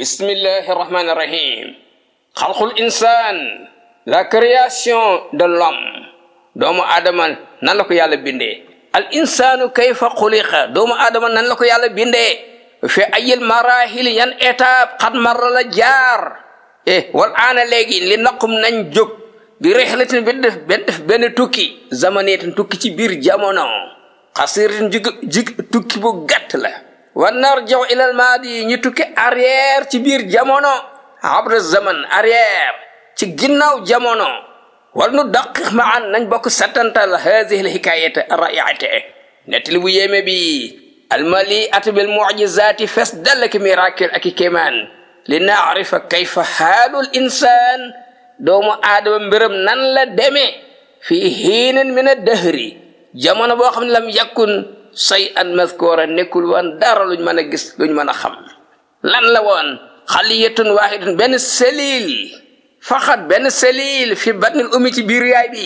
Bismillahir Rahmanir Rahim. Khalqul insan, la création de l'homme. Doomu adama nan la ko yàlla bindee. Al insanu kayfa xuliqa. Doomu adama nan la ko yàlla bindee. Fi ayil marahil yan étape xat marra la jaar. Wal aana léegi li naqum nañ jóg bi rihlatin bi def benn tukki zamaniyatin tukki ci biir jamono xasiratin jig tukki bu gàtt la. wa narji'u ila al maadi ñu tukki arrière ci biir jamono abra zaman arrière ci ginnaaw jamono wal nu daqiq ma'an nañ bokk satantal hadhihi al hikayata ar-ra'i'ata nettali bu yéeme bi al mali'atu bil mu'jizati fes dal ki miracle ak kéemaan li na'rifa kayfa halul insan doomu aadama mbiram nan la demee fii hiinin min ad-dahri jamono boo xam ne lam yakun say an mazkura nekkul woon dara luñ mën a gis luñ mën a xam lan la woon xaliyatun wahidatun benn selil faxat benn selil fi batnil ummi ci biir yaay bi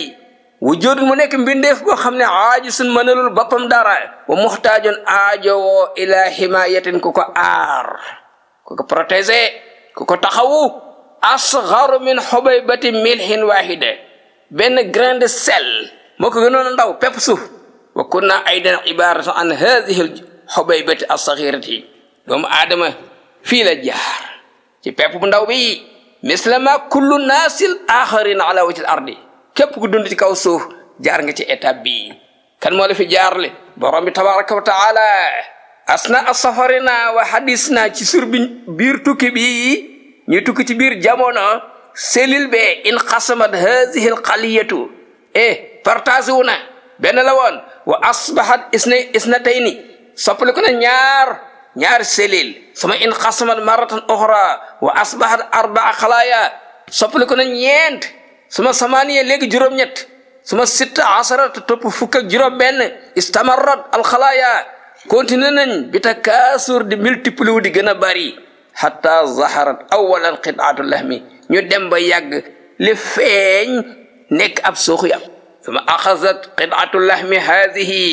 wujudun mu nekk mbindeef boo xam ne aajisun mënalul boppam dara wa muxtaajun aajowoo ila himayatin ku ko aar ku ko protéger ku ko taxawu asgharu min hubaybati milhin wahida benn grain de sel moo ko gënoon a ndaw pepp suuf wa kunna aydan ibaratan an hadhihi al hubaybati as-saghirati doomu aadama fii la jaar ci pepp bu ndaw bi mislama kullu nasil akharin ala wajhi al-ardi képp ku dund ci kaw suuf jaar nga ci étape bi kan moo la fi jaarle borom bi tabaraka wa taala asna as-safarina wa hadisna ci sur bi biir tukki bi ñuy tukki ci biir jamono selil be in qasamat hadhihi al-qaliyatu partage wu na benn la woon wa asbahat isnatayni soppali ko na ñaar selil sama in qasamat maratan ukhra wa asbahat arba'a khalaya soppali ko na ñeent sama samaniya léegi juróom-ñett sama sitta asarata topp fukk ak juróom benn istamarrat al khalaya continué nañ bi takaasur di multiplier wu di gën a bari hatta zaharat awalan qit'atul lahmi ñu dem ba yàgg li feeñ nekk ab sooxu yàpp sama axazat qit'atul lahmi hadhihi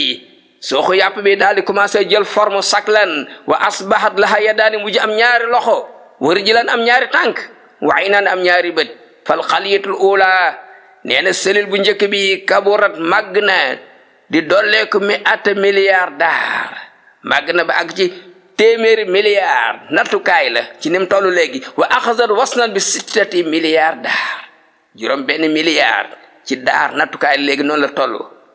sooxu yàpp bi daal di commencé jël forme saklan wa asbahat laha yadaani mujj am ñaari loxo wa rijlan am ñaari tànk wa aynaan am ñaari bët fal xaliyatul ula nee na selil bu njëkk bi kaburat màgg na di dolleeku mi'ata milliard daar màgg na ba àgg ci téeméeri milliard nattukaay la ci nim tollu léegi wa axazat wasnan bi sittati milliard daar juróom benn milliard ci daar nattukaay léegi noonu la toll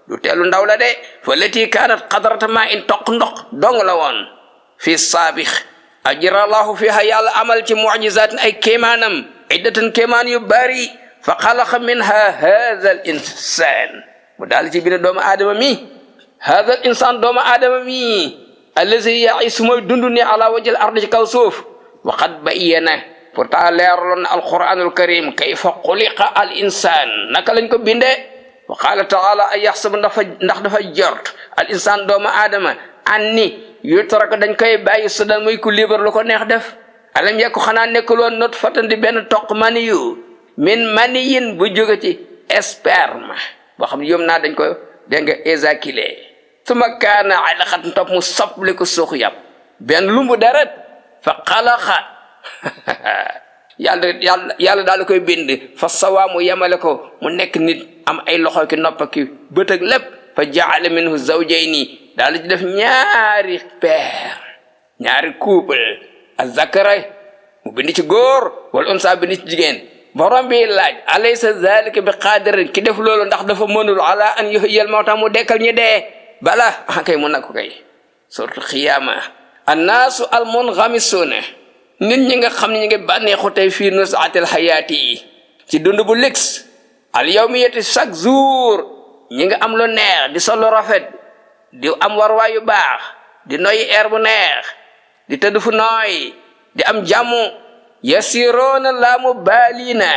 du teelu ndaw la de fa lati kaanat qadrata ma in toq ndox dong la woon fi saabix ajrallahu fiha yàlla amal ci mu'jizatin ay kéemaanam iddatan kéemaan yu bari fa xalaqa minha hadha al insan mu daal ci biir doomu aadama mi hadha al insan doomu aadama mi allazi ya'isu mooy dundu ni ala wajhil ardi ci kaw suuf wa qad bayyana pourtant leeraloon na alquranul karim kayfa xuliqa al insan naka lañ ko bindee wa qala taala ay yaxsab ndax dafa jort al insan doomu aadama anni yutrak dañ koy bàyyi sudan muy ku libre lu ko neex def alam yakku xanaa nekkuloon not fatan di benn toq maniyu min maniyin bu jóge ci sperme boo xam ne yom naa dañ ko dégg nga éjaculé suma kaana alaqatan topp mu soppli ko suuxu yàpp benn lumbu deret fa xalaqa yàlla daal koy bind fa sawaa mu yemale ko mu nekk nit am ay loxo ki nopp ki bët ak lépp fa jaala minhu zawjayni daal ci def ñaari paire ñaari couple az-zakara mu bind ci góor wal unsa bind ci jigéen borom bi laaj alaysa zalika bi qadirin ki def loolu ndax dafa mënul ala an yuhyil mawta mu dekkal ñi dee bala kay mun na ko kay surtout xiyaama annaasu al munghamisuna nit ñi nga xam ne ñu ngi bànneexu tey fii nusaatil xayaati yi ci dund bu lix al yawmiyati chaque jour ñi nga am lu neex di sol lu rafet di am warwaay yu baax di noyyi air bu neex di tëdd fu nooy di am jàmm yasiroona la mubalina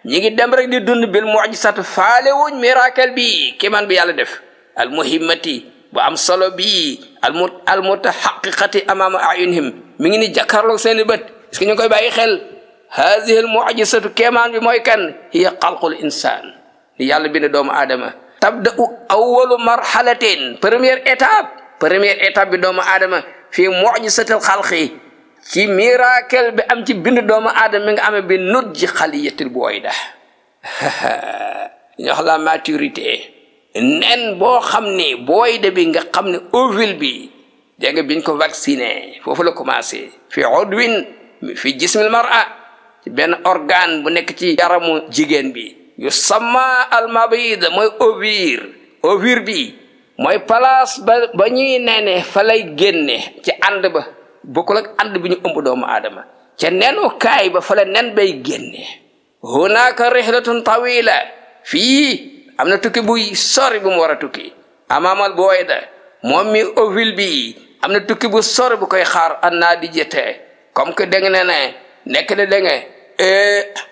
ñi ngi dem rek di dund bil mu'jizat faale wuñ miracle bi kéemaan bi yàlla def al muhimmati bu am solo bi al mutahaqiqati amama ayunihim mi ngi ni jàkkaarloog seeni bët est-ce que ñu koy bàyyi xel hadhihi al mu'jizatu kéemaan bi mooy kan hiya xalqul insan li yàlla bind doomu aadama tabda'u awwalu marhalatin première étape bi doomu aadama fi mu'jizatil xalqi ci miracle bi am ci bind doomu aadama mi nga amee bi nutji xaliyatil buwayda ñu wax la maturité nen boo xam ne buwayda bi nga xam ne ovule bi dégg nga biñ ko vacciné foofu la commencé fi udwin fi jismil mar'a ci benn organe bu nekk ci yaramu jigéen bi yu sama al mabid mooy ovure bi mooy place ba ñuy nene fa lay génne ci ànd ba bokkul ak ànd bi ñu ëmb doomu aadama ca nenu kaay ba fa la nen bay génne hunaka rihlatun tawila fii am na tukki buy sori bu mu war a tukki amaamal buwayda moom mi ovule bi am na tukki bu sori bu koy xaar annaa di jete comme que dégg na ne nekk na dégg nga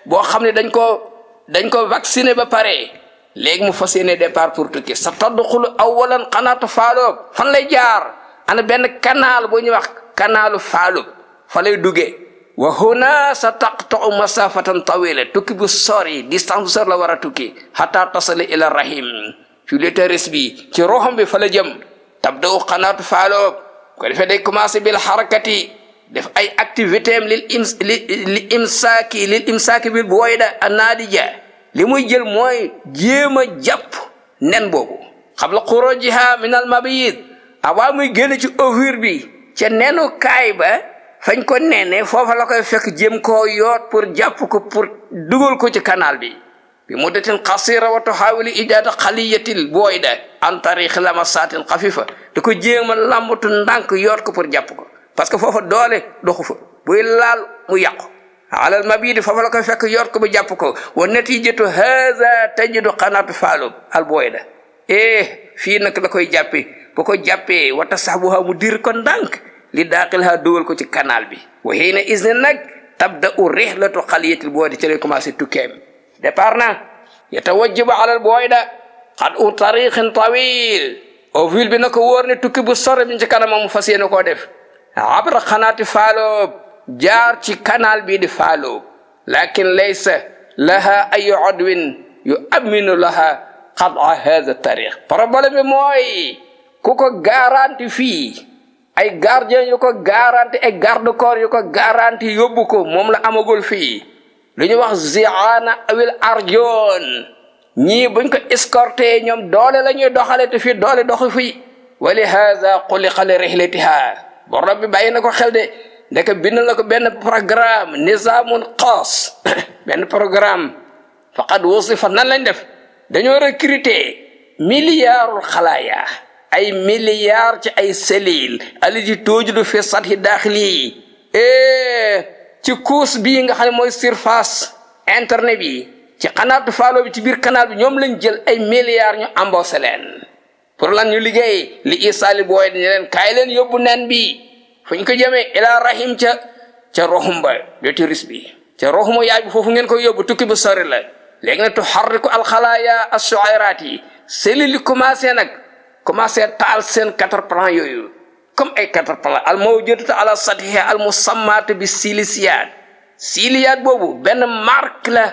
boo xam ne dañ ko vacciné ba pare léegi mu fas yéene départ pour tukki sa tadxulu awalan qanaatu faaloob fan lay jaar ana benn canal bu ñuy wax kanalu faaloob fa lay duggee wa huna sa taqta'u masafatan tawila tukki bu sori distance bu sori la war a tukki hatta tasali ila rahim fi l'utérus bi ci roxam bi fa la jëm tabda'u qanaatu faaloob ko defee day commencé bil harakati def ay activité am lil imsaaki bil buwayda an-nadija li muy jël mooy jéem a jàpp nen boobu qabla xurujiha min al mabid avant muy génn ci ovule bi ca nenu kaay ba fañ ko nene foofa la koy fekk jéem koo yoot pour jàpp ko pour dugal ko ci canal bi muddatin qasira wa tuhawili ijada xaliyatil buwayda an tariq lamasatin xafifa da ko jéem a lambatu ndànk yoot ko pour jàpp ko parce que foofa doole doxu fa buy laal mu yàqu alal mabidi foofa la koy fekk yoot ko bu jàpp ko wa natijatu haza tajidu qanatu faalub al buwayda fii nag la koy jàppe bu ko jàppee wa tasabuha mu dir ko ndànk li daaqilha dugal ko ci canal bi wa hiina isne nag tabda'u rihlatu xaliyatil buwayda ci lay commencé tukkeem départ na yatawajjabu alal buwayda qad'u tariqin tawil ovule bi na ko wóor ne tukki bu sore bi ci kanamam mu fas yéene koo def abra qanaati faaloob jaar ci canal bi di faaloob lakin laysa laha ay udwin yu aminu laha qad'a hadha tariq problème bi mooy ku ko garanti fii ay gardien yu ko garanti ay garde corps yu ko garanti yóbbu ko moom la amagul fii lu ñu wax zi'ana awil arjon ñii buñ ko escorté ñoom doole la ñuy doxale te fii doole doxu fii wa li hadha xuliqa li rihlatiha borom bi bàyyi na ko xel de ndeke bind la ko benn programme nizamun xaas benn programme faqad wusifa nan lañ def dañoo recruter milliardul xalaaya ay milliards ci ay cellules aliji toojudu fi sathi daaxili ci couche bii nga xam ne mooy surface internet bi ci xanaatu faalo bi ci biir canal bi ñoom lañ jël ay milliards ñu embauché leen pour lan ñu liggéey li isaali booy dañu leen kaay leen yóbbu nen bi fu ñu ko jëmee ila rahim ca roxum ba l'utérus bi ca roxumu yaay bi foofu ngeen ko yóbbu tukki bu sori la léegi nag tuharriku alxalaaya as-su'ayraat yi cellules yi commencé taal seen 4 plans yooyu comme ay 4 plans al mawjudatu ala sathiha al musammat bi siliyaat boobu benn marque la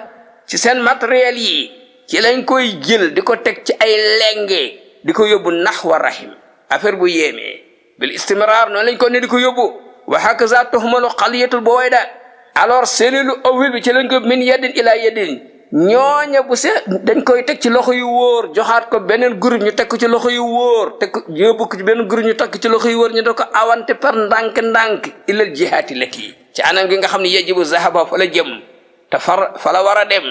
ci seen matériel yi ci lañ koy jël di ko teg ci ay lenge di ko yóbbu nahwa rahim affaire bu yéemee bil istimrar noonu lañ ko ne di ko yóbbu wa hakaza tuhmalu xaliyatul buwayda alors cellule ovule bi ci lañ ko min yadin ila yadin ñooña bu dañ koy teg ci loxo yu wóor joxaat ko beneen groupe ñu teg ko ci loxo yu wóor teg ko yóbbu ko ci beneen groupe ñu teg ko ci loxo yu wóor ñu da ko awante par ndànk-ndànk ilal jihaati lati ci anam gi nga xam ne yajibu zahaba fa la jëm te fa la war a dem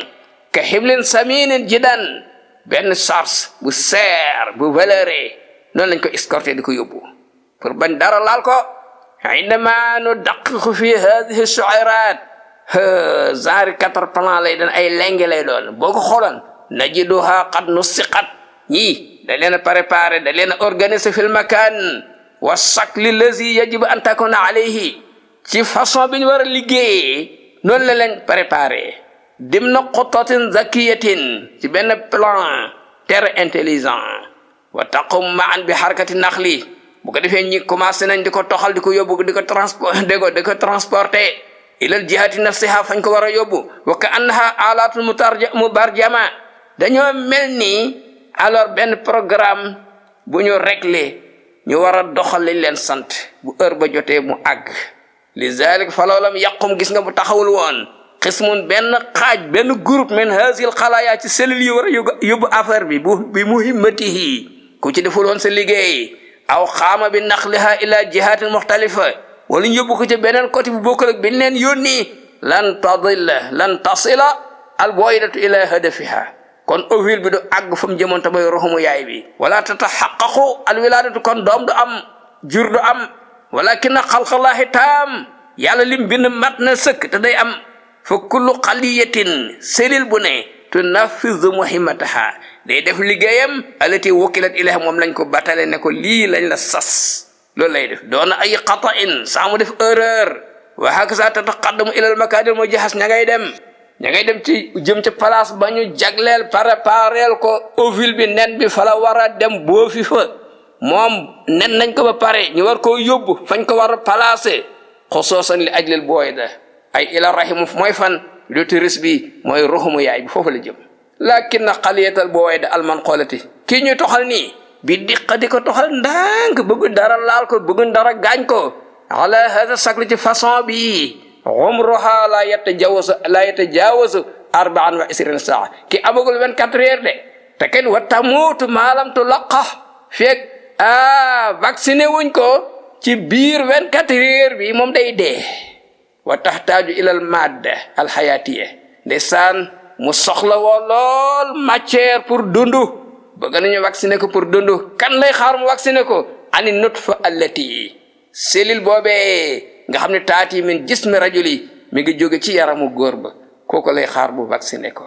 ka xiblin saminin jidan benn charge bu seer bu valeuré noonu lañ ko escorté di ko yóbbu pour bañ dara laal ko indama nu daqiqu fi hadihi shu'ayrat genre 4 plans lay doon ay lenge lay doon boo ko xooloon najiduha qad nusiqat ñii da leen a préparé da leen a organisé fil makan wa shakli lazi yajibu an takuna alayhi ci façon bi ñu war a liggéeyee noonu la leen préparé dimna xutatin zakiyatin ci benn plan terre intelligent wa taqum ma'an bi harakati naxli bu ko defee ñi commencé nañ di ko toxal di ko yóbbu di ko transporter ilal jihati nafsiha fañ ko war a yóbbu wa ka annaha alatul mubarjama dañoo mel ni alors benn programme bu ñu réglé ñu war a doxal li leen sant bu heure ba jotee mu àgg lizalik fa loolam yaqum gis nga bu taxawul woon xismun benn xaaj benn groupe min hasil xalaaya ci cellules yi war a yóbbu affaire bi bi muhimmatihi ku ci deful woon sa liggéey aw xaama bi naqliha ila jihatin muxtalifa wala ñu yóbbu ko ci beneen côté bu bokkul ak bi leen yónni lan tasila al boydatu ila hadafiha kon ovule bi du àgg fa mu jëmoon tamay roxumu yaay bi wala tataxaqaqu al wiladatu kon doom du am jur du am walakin xalqallaahi taam yàlla lim bind mat na sëkk te day am fa kullu xaliyatin selil bu ne tunafizu muhimmataha day def liggéeyam alati wakilat ilaha moom lañ ko batale ne ko lii lañ la sas loolu lay def doona ay xata'in saa mu def erreur wa hakaza tataqaddamu ila al makadir mo jaxas ña ngay dem ci jëm ci place ba ñu jagleel prépareel ko ovule bi nen bi fa la war a dem boo fi fa moom nen nañ ko ba pare ñu war koo yóbbu fañ ko war a placer xusuusan li ajlil booyda ay ila rahimu mooy fan l'utérus bi mooy ruxumu yaay bi foofu la jëm lakin na xaliyatal booyda alman xoolati kii ñuy toxal nii bi diqa di ko toxal ndànk bëgg dara laal ko bëgg dara gaañ ko ala hada sakli ci façon bi umruha la yatajawazu 24 saa ki amagul 24 heures de te kenn wa tamuutu maalam tu laqa fekk vacciné wuñ ko ci biir 24 heures bi moom day dee wa taxtaaju ilal madda alxayatiya ndeysaan mu soxla woo lool matière pour dundu bëgg nañu vacciné ko pour dundu kan lay xaar mu vacciné ko ani nutfa allati cellule boobee nga xam ne taati min jismi rajuli mi ngi jóge ci yaramu góor ba kooku lay xaar bu vacciné ko